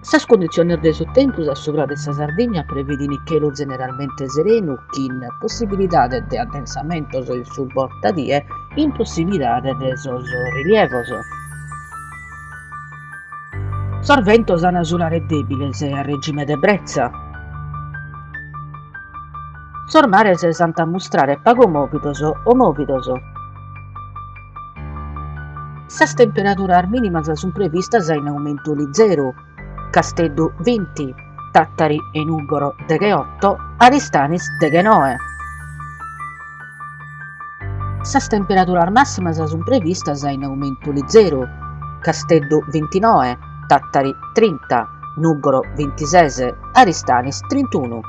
Sas cunditziones de su tempus a subra de sa Sardigna previdint chelu zeneralmente serenu chin possibilidade de addensamentos in su bortadie in prossimidade de sos rilievos. Sos ventos an a sulare dèbiles a regime de bretza. Sos mares s'ant a mustrare pagu mòvidos o mòvidos. Sas temperaduras mìnimas sunt previstas in aumentu lizeru, Casteddu binti, Tàtari e Nùgoro degheoto, Aristanis deghenoe. Sas temperaduras màssimas sunt previstas in aumentu lizeru, Casteddu bintinoe, Tàtari trinta, Nùgoro bintises, Aristanis trintunu.